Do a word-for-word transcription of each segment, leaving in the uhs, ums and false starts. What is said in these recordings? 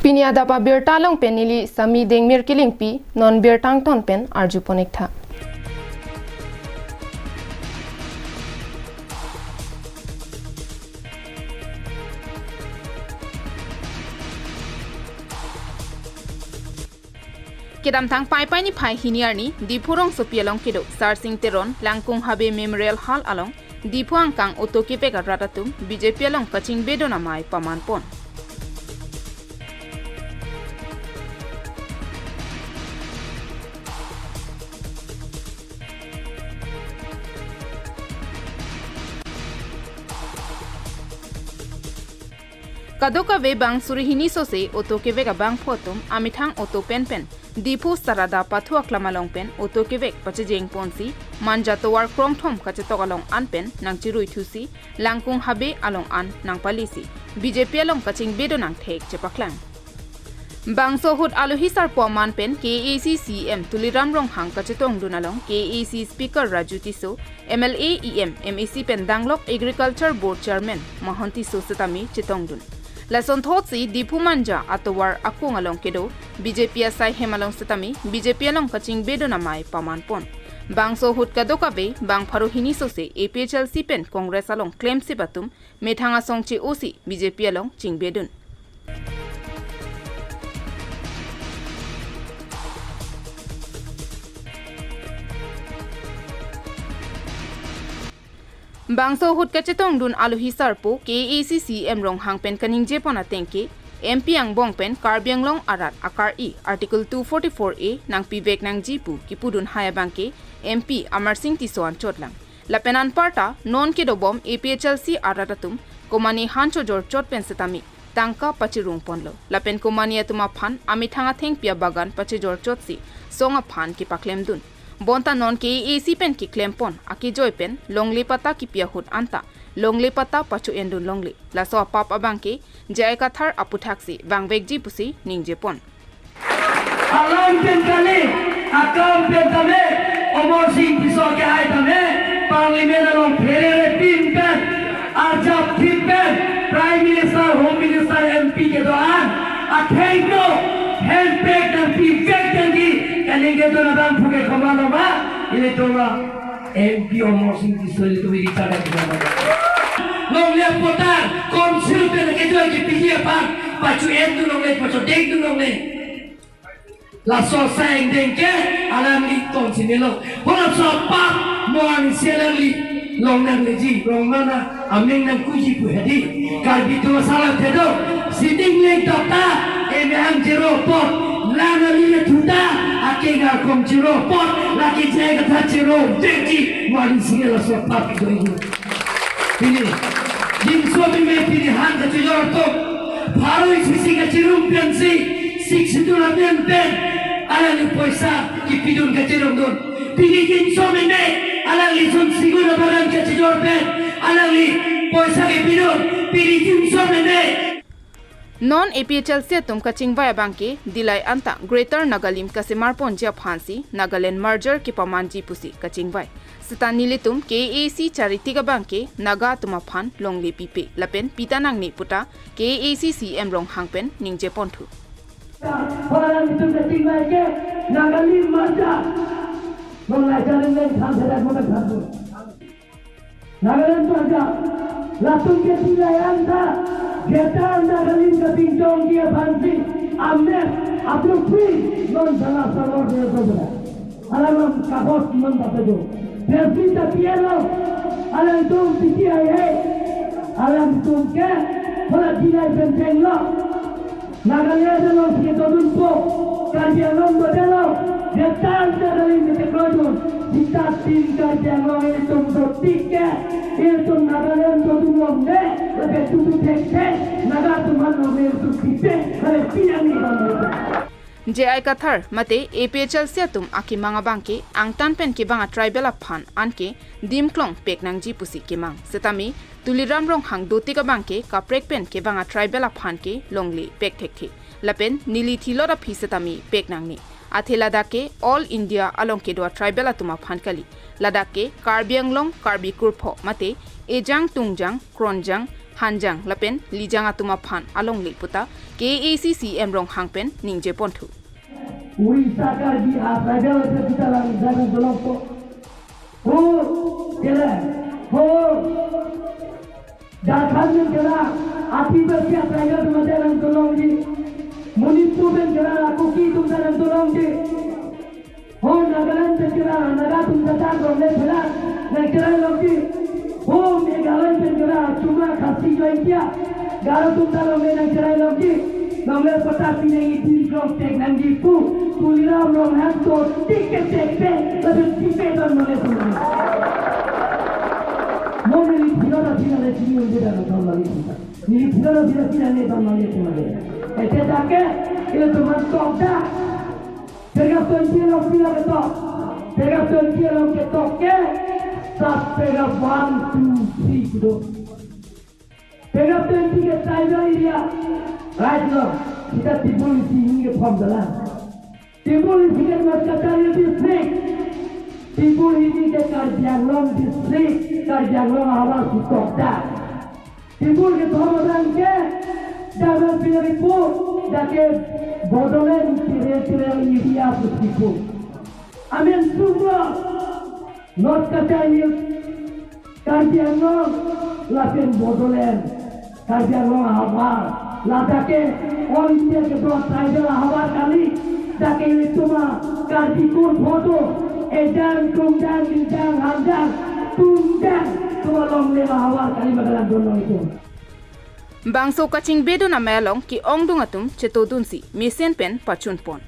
Pini adap abirta along pen neli Sami Dengmir Kilingpi, non birta angton pen arjupon-ik tha. Kedamtang Paipai niphai hini arni Diphu rongsopi along kedo Sarsing Teron Langkung Habe Memorial Hall along Diphu angkang auto kevek arat atum B J P along kachingbedun amei pamanpon. Kadokave bang suri hini sose auto kevek abangphu atum amethang auto penpen Diphu Sarada Pathu aklam along pen auto kevek pachejengponsi Manja tovar krongthom kachetok along an pen nangchirui thusi Langkung Habe along an nangpalisi B J P along kachingbedun angthek chepaklang. Bangso ahut alohi sarpo aman pen K A A C C E M Tuliram Ronghang kachetongdun along K A A C Speaker Raju Tisso, M L A, E M, M A C pen danglok Agriculture Board Chairman Mahon Tisso setame chetongdun. Lasonthotsi Diphu Manja atovar akung along kedo B J P asai hem along setame B J P along kachingbedun amei pamanpon. Bangso ahut kadokave bang pharo hini sose A P H L C pen Congress along klemsip atum methang asong che-osi B J P along chingbedun. Bangso ahut kachetongdun alohi sarpo K A A C C E M Ronghang pen kaningjepon ateng ke M P angbong pen Karbi Anglong arat akar-i Article two forty-four A nangpivek nangji pu kipudun hai abangke M P Amarsing Tisso anchot lang. Lapen anparta non kedobom A P H L C arat atum komane han chojor chot pen setame tangka pachirungponlo. Lapen komane atum aphan amethang athengpi abagan pachejor chotsi song aphan kepaklemdun. Bonta non K A A C pen keklempon akejoi pen longle patta kipi ahut anta longle patta pacho-endun longle. Laso apap abangke J I Kathar aputhaksi vangvekji pusi ningjepon. Alam pen kali, akam pen tame, Amarsing Tisso ke hai tame, Parliament along pherere pin pen, arjap pin pen, Prime Minister, Home Minister, M P kedo-an, athengno, handbrake nangpivek nangji, kali kedun abangphu ke komatlo ma, ili doma, M P Amarsing Tisso ilitum iri chada kita. Longle patta, council pen kejoi kepiji aphan, pacho-endun longle, pachodekdun longle. Laso asai angdeng ke alangli tongsi melo. Halaso apap mo-an isi alangli long nangleji, long mana ameng nangkuji pu hedi. Karbi atum asala kedo, sining leng tata, emehang chero apot, lang ali thuta, akeng akong chero apot, lake J I Kathar chero vekji, mo-an isi laso apap kedo. Pini, jingso meme pini han kachojor atum, pharo isi si kachirung pensi, Sixth Schedule amen pen, alangli poisa kipidun kachirungdun. Pini jingso meme, alangli sun sigun abaran kachojor pen, alangli poisa kipidun, pini jingso meme. Non A P H L C atum kachingvai abangke, Dillai anta Greater Nagalim kasemarponji aphansi Nagaland merger kepamanji pusi kachingvai. Seta nelitum K A A C charitik abangke Naga atum aphan longle pipe lapen pita nangne puta K A A C C E M Ronghang pen ningjeponthu. Parang itu kachingvai ke Nagalim merger. Nonglai jaring leng than sedak momen than tu. Nagaland merger, latum ke Dillai anta, Greater Nagalim kachingchongji aphansi, amen, approve free, non jala salor de sobra. Alang lam kabos non bapado. Persi tapi elo, alangtum P T I hai, alangtum ke, hala Dillai pen chenglo. Nagaland along si kedodunpo, Karbi Anglong bodelo, Greater Nagalim keteklodun, sita tin Karbi Anglong ilitum dotik ke, ilitum Nagaland dodun longle, lapen tutu thekthe, Naga atum aphan longle ilitum pipe, hale pinang ni bang. J I Kathar mate A P H L C atum akemang abangke, angtan pen kevang a tribal aphan anke, dimklong pek nangji pusi kemang. Setame, Tuliram Ronghang dotik abangke kaprek pen kevang a tribal aphan ke longle pek thekthe. Lapen neli thilot aphi setame pek nangne. Athe ladak ke All India along kedo a tribal atum aphan kali. Ladak ke Karbi Anglong, Karbi Kurpho mate Ejang, Tungjang, Kronjang, Hanjang lapen Lijang atum aphan alongle puta K A A C C M Ronghang pen ningje ponthu. Uisa Karbi a tribal area kita lang dalam kelompok. Ho, kela, ho. Jharkhand pen kela, Adivasi a tribal teman dalam tolong di. Manipur pen kela, Kuki tum dalam tolong di. Ho, Nagaland pen kela, Naga tum dalam tolong di. Nang cherai longji. Ho, Meghalaya pen kela, Chuma, Khasi, Jaintia. Garo tum ta longle nang cherai longji. Longle pata pinang ipin jong tek nangji pu. Tuliram Ronghang to tik ke tek tek. Lalu tipe don mane pu. Mo neli phira na phira le chini unde dan don mane pu. Neli phira na phira phira ne don mane pu mane. Ete take, ile teman tok da. Paragraph twenty along pila ketok. Paragraph twenty along ketok ke. Sub paragraph one, two, three kedo. Paragraph twenty ke tribal area. Right now, kita Tibul isi ini ke form dalam. Tibul isi ke North Cachar Hills District. Tibul ini ke Karbi Anglong District, Karbi Anglong ahavar si tok da. Tibul kethom abang ke, dalam pinari pu, dak ke Bodoland Territorial Area pusi pu. Amen sungguh, North Cachar Hills, Karbi Anglong, lapen Bodoland, Karbi Anglong ahavar, ladak ke all India kedo tribal ahavar kali, dak ke itum a Karbi kur photo, ejang, tungdang, ginjang, hanjang, tungdang, tum alongle ahavar kali magalan dono itu. Bangso kachingbedun amei along ke-ongdung atum chetodunsi mesen pen pachunpon.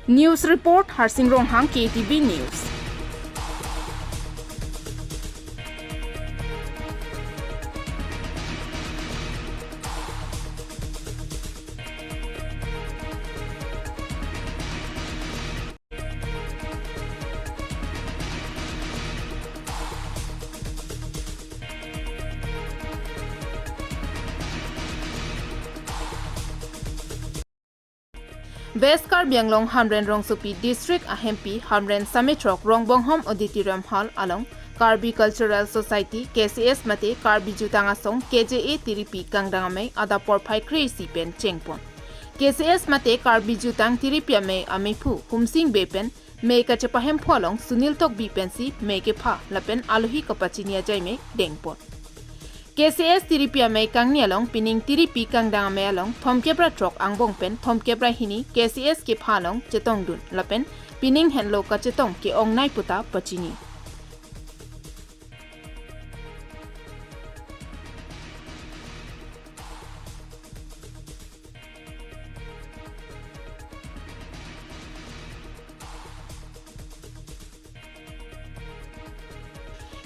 News report, Harsing Ronghang, K T V News. West Karbi Anglong Hamren rongsopi District ahempi Hamren Samethrok Rongbonghom Auditorium Hall along Karbi Cultural Society, K C S mate Karbi Jutang Asong, K J A tiripi kangdang amei adap porphai kre-isi pen chengpon. K C S mate Karbi Jutang tiripi amei ameiphu Humsing Bey pen mei kachepahemphu along Sunil Tokbi pensi mei kepha lapen alohi kapachini ajaime dengpon. K C S tiripi amei kangni along pining tiripi kangdang amei along thomkep ra throk angbong pen thomkep ra hini K C S kepha along chetongdun lapen pining henlo kachetong ke-ongnei puta pachini.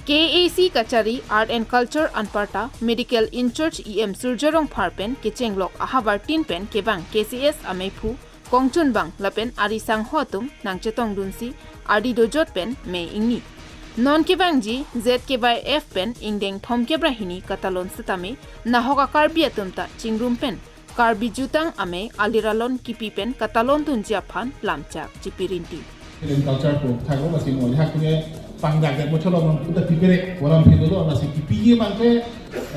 K A A C kachari Art and Culture anparta Medical in-charge E M Surjya Rongphar pen kechenglok ahavar tin pen kevang K C S ameiphu kongchunbang lapen ari sangho atum nangchetongdunsi ardi dojot pen mei ingni. Non kevangji Z K Y F pen ingdeng thomkep ra hini katalon setame nahok a Karbi atum ta chingrum pen Karbi Jutang amei alir alon kipi pen katalondunji aphan lamchak chipirinti. Film culture ko thaklo basi mo lihat punya pangdak mo cholo mo puta pipire walam philo lo basi kipi ye bangke,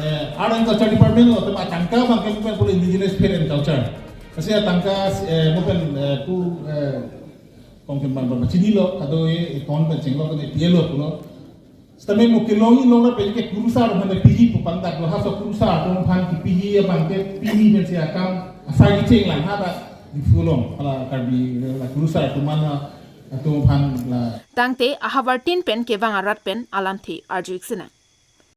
eh, Art and Culture Department lo tema tangka bangke mo pen indigenous film and culture. Kasi tangka, eh, mo pen, eh, tu, eh, kongchunbang bang chinilo kado e ton pen chenglo kane tielo pulo. Setame mo kelongji longra pen ke kurusar mane piji pu pangdak lo haso kurusar atum aphan kipiji abangke pini pensi akam asai kecheng lang ha ta Diphu along hala Karbi la kurusar atum mana atum aphan la. Tangte ahavar tin pen kevang arat pen alamthe arju-ik sinang.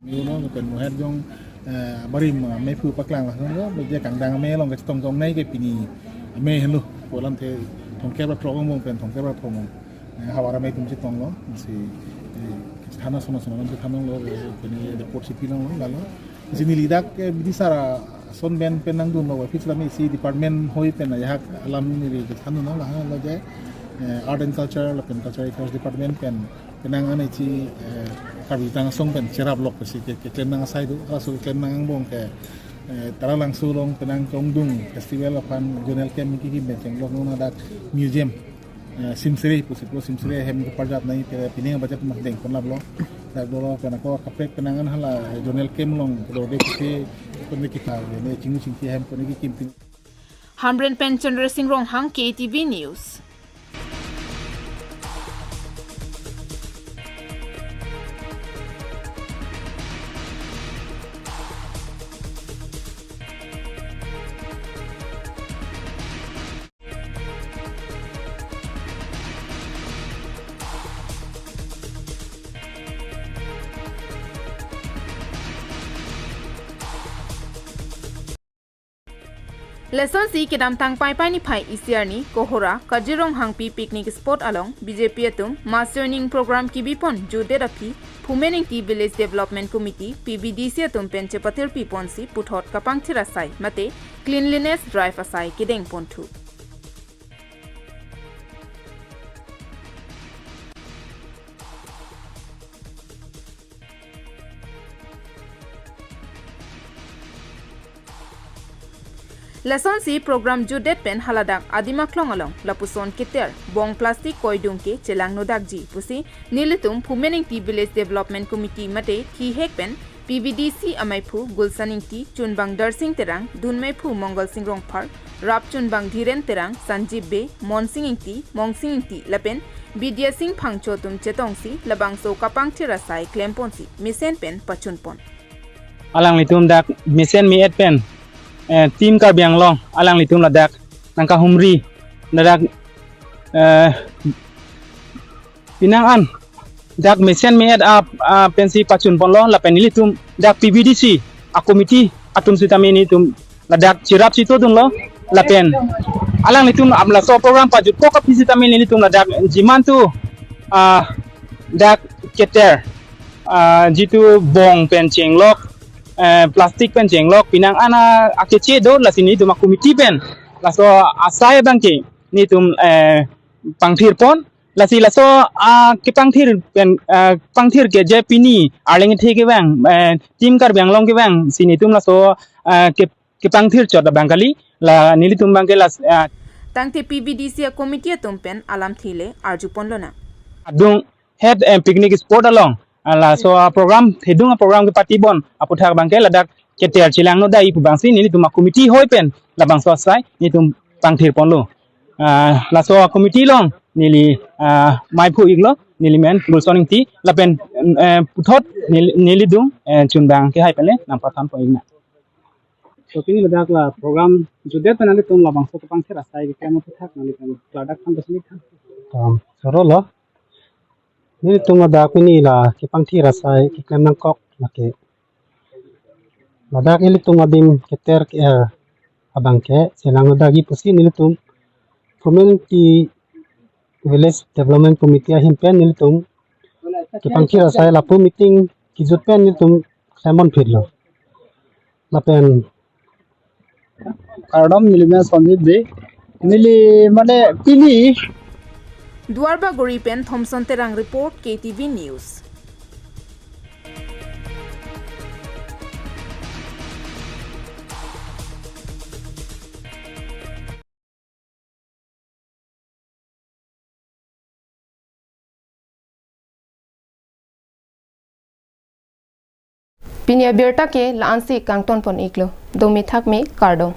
Mei lo pen mo het jong, eh, barim, eh, meiphu paklang la lo, beje kangdang amei along kachetong tongnei ke pini amei henlo. Pu alamthe thomkep ra throk angbong pen thomkep ra throk angbong. Eh, ahavar amei atum chetonglo, si, eh, kachethan ason ason alam chethan longlo, eh, pini report si pilonglo, lalo. Si neli dak, eh, bidi sara ason pen pen nangdunlo, wapit lami si department hoi pen ajahak alam neli chethandunlo, lahelo je, eh, Art and Culture, lapen Cultural Affairs Department pen, penang anai chi, eh, Karbi Jutang Asong pen cherap lok pensi ke, keklem nang asai do, halaso keklem nang angbong ke, eh, Taralangso along penang ke-ongdung festival aphan zonal camp kekim pen chenglok non hadak museum. Eh, Simsri, pusi pu Simsri ahem keparjap nai, pe pining budget mas dengpon laplo. Dak dolo pen ako kaprek penang an hala zonal camp along dode kisi kone kita ne chinghu chingki hem kone ki kim pin. Hamren pen Chandra Singh Ronghang, K T V News. Lasonsi kedamtang Paipai niphai isi arni Kohora Kajirong Hangpi picnic spot along B J P atum mass joining program kebipon jutdet aphi Phumen Engti Village Development Committee, P V D C atum pen chepathirpiponsi puthot kapangthir asai mate cleanliness drive asai kedengponthu. Lasonsi program jutdet pen haladak Adim Aklong along lapuson keter bong plastic koidung ke chelangno dakji pusi nelitum Phumen Engti Village Development Committee mate thihek pen P V D C amaiphu Gulsan Engti, chunbang Darsing Terang, dunmaiphu Mongol Singh Rongphar, rap chunbang Dhiren Terang, Sanjib Bey, Monsing Engti, Mongsing Engti lapen Bidya Singh Phangcho atum chetongsi labangso kapangthir asai klemponsi mesen pen pachunpon. Alanglitum dak mesen me-et pen, eh, Team Karbi Anglong alanglitum ladak nangkahumri, ladak, eh, penang an dak mesen me-et ap, ah, pensi pachunponlo lapen nelitum dak P V D C a-committee atum sitame nelitum ladak chirap chitodunlo lapen alanglitum ap laso program pajutkok aphi sitame nelitum ladak jimantu, ah, dak keter, ah, jitu bong pen chenglok, eh, plastic pen chenglok penang an akeche do, lasi nelitum a-committee pen laso asai abangke nelitum, eh, pangthirpon. Lasi laso, ah, kepangthir pen, ah, pangthir ke je pini arleng the kevang, eh, Team Karbi Anglong kevangsi nelitum laso, ah, ke, kepangthir chot abang kali, la nelitum abangke las, ah, Tangte P V D C a-committee atum pen alamthe le arjuponlonang. Adung het, eh, picnic spot along, ah, laso a-program, hedung a-program kepatibon aputhak abangke ladak keter chelangno dai pu abangsi nelitum a-committee hoi pen labangso asai nelitum pangthirponlo. Ah, laso a-committee along neli, ah, maiphu iklo, neli men Gulson Engti lapen, eh, puthot neli, neli dung, eh, chunbang kehai pen le nangpathanpon iknang. So pini ladak la program jutdet pen nanglitum labangso kepangthir asai keklem aputhak nanglitum klardak than pasini than. Um, sorolo. Nelitum ladak pini la kepangthir asai keklem nangkok lake ladak ilitum adim keter ke, eh, abangke chelangno dakji pusi nelitum Phumen Engti Village Development Committee ahin pen nelitum kepangthir asai lapu meeting kejut pen nelitum klemponphitlo. Lapen kardom, neli men Sanjib Bey. Neli mane pini Duarbagori pen Thomson Terang report, K T V News. Pini abirta ke la-ansi kangtonpon iklo. Dome thakme, kardom.